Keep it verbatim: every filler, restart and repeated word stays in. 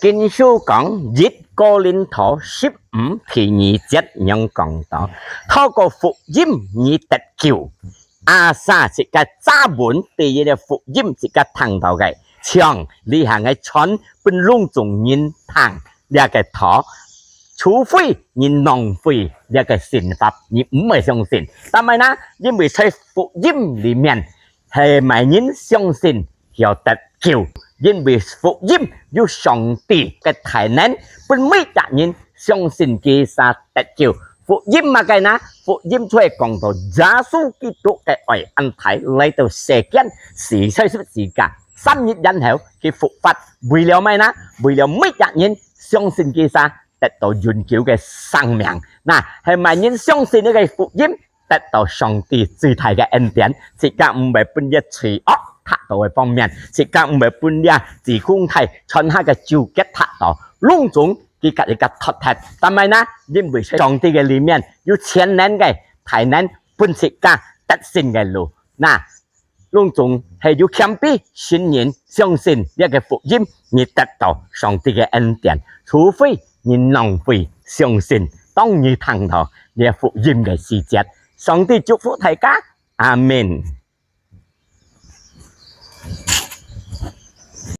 經書講，一哥林多十五第二節恁樣講到：透過福音你得救。阿儕自家早文第一个福音自家聽到个，像這下个傳分攏總人聽，這个道，除非你浪費這个信法，你毋會相信。但係呢，因為在福音裡面，係麼人相信， 曉得救，因為福音有上帝个大能，分每隻人相信佢儕得救。福音麼个呢？福音就係講到耶穌基督个愛恁大來到世間，死在十字架，三日然後佢復活，為了麼个呢？為了每隻人相信佢儕得到永久个生命。那係麼人相信這个福音， 得到上帝最大个恩典，自家毋會分這罪惡踏到个方面，自家毋會分這子宮胎傳下个咒詛踏到，攏總佢家己个脫忒。但係呢，因為上帝个裡面有全能个大能，分自家得勝个路。那攏總係有謙卑、信任、相信這个福音，你得到上帝个恩典，除非你浪費相信，當你聽到這福音个時節。上帝祝福大家，阿們。